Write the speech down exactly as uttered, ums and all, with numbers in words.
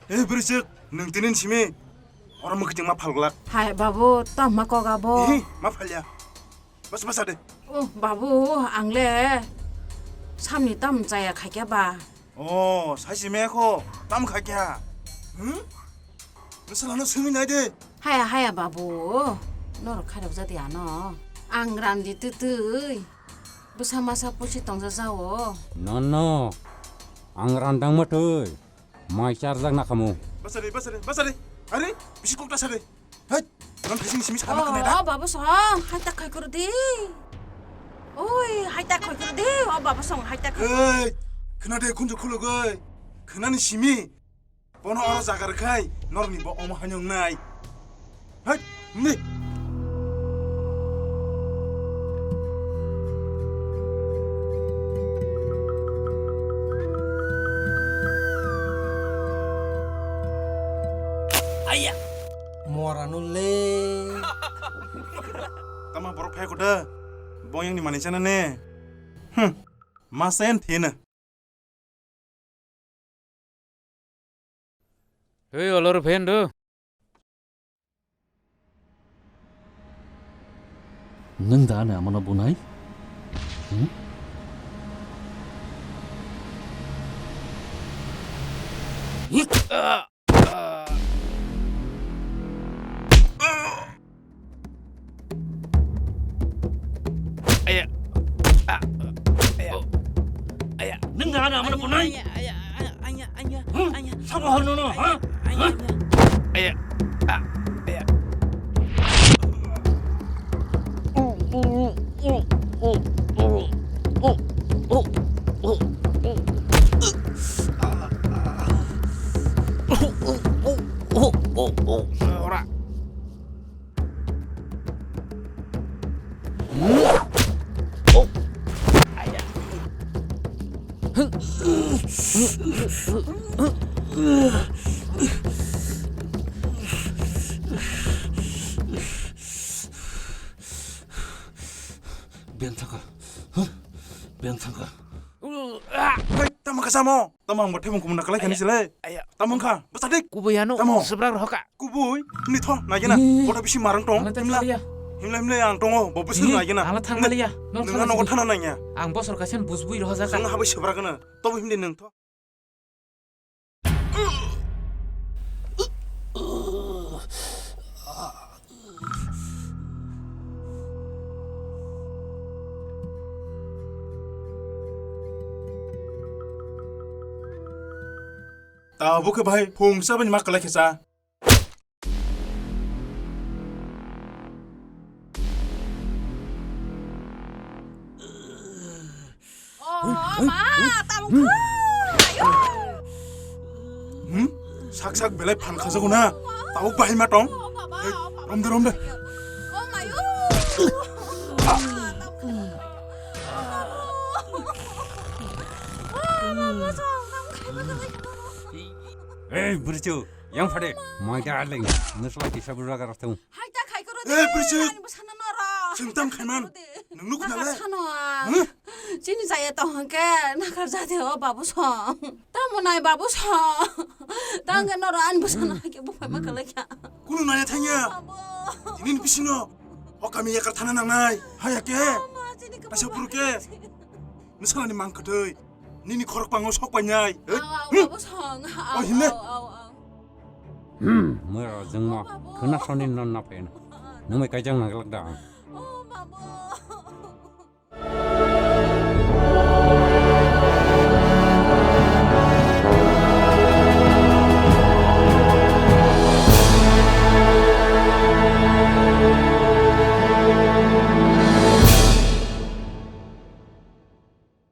Ei, bwrwi chwk, nwng tinin simi oro mwkhwtwng ma phalglak. Hai, babu, tamo ma kok abo? Ihi, ma phalya. Bas, bas, ade. Oh, babu, ang le samni tam chaya khaikya ba. Oh, sai simi kho, tam khaikya. Hmm? Nwsala no swngwi nai de. Haya, haya, babu. Norok khairok jadi ano. Ang randi twtwi. Bwsa masa pusi tongja jao. No, no. Ang randang matwi. Mai charjak na khamu. Basari, basari, basari. Are, bisi kokta sari. Hai, non thasing simi sama khna da. Oh, babu song, hai tak khai kuru di. Oi, hai tak khai kuru di. Oh, babu song, hai tak khai. Ei, khna de khunju khulugoi. Khna ni simi. Bono oro jaga rwkhai, norokni bo omo haino wngnai. Hai, ni. Aya. Mora no le. Tama borok phai koda. Boyang ni mani chana ne. Hmm. Masen thina. Hei, olor phen do. Nwng da ani amano bunai? Hmm? Aya. Ah. Aya. Oh. Aya. Nang na na mana punai? Aya, aya, aya, aya, aya, hmm? Aya. Sabo hanu no, ha? Aya, ha? Aya. Aya. Ah. Aya. Ora. Beng thangkha. Huh? Beng thangkha. Hei, tamo kha samo? Tamo ang bo thebung kumun na kalai khani sile? Aya. Tamo wngkha, bwsa dik. Kubui ano, tamo? Subrak rohoka. Kubui, ni tho, nai gena. Ih. Boda bisi marang tong. Ala tang himla. Maliya. Himla, himla ang tongo, bo bisi nai gena. Ala tang maliya. Nang nungna thang nogo maliya. Thana nangya. Ang bosor kaisa bujbui rohojak. Nang habai subrak gena. Tobo himdi nang tho. Tabuk khe bahai phung sabani ma kalai khe cha. Oh, ma, tabuk khe. Ayo. Hmm? Sak sak belai phan khajago na. Tabuk bahai ma tong. Oh, baba, hey, oh, baba. Romde, romde. Oh, mayo. Ah, tabuk khe. Oh, baba, song, tabuk khe. Ei, bwrwichu, yang phade, mai da aling, nusla kisa bwrwi raga rathung. Hai ta khai koro de. Eh, bwrwichu. Ani bwsano noro. Sengtam khaiman. Nungnu khna le. Sano. Huh? Chini jaya to hangke, nakar jade o babu song. Tamo nai babu song. Tangke noro ani bwsano hai ke buphai ma kalai kha. Kunu naya thangya. Babu. Tinin bisino. O kami yakar thana nangnai. Hai ke. Ama, chini ke kaisa babu puru ke. Hai. Nusala ni mang kwtwi. Nini khorok pango sok painai. Eh? Au, au, hmm? Babu song. Oh, au, himne? Au, au, au. Hmm, mura jengma. Oh, babu. Khna soni non na pen. Nungmai kaijang naglak da. Oh, babu.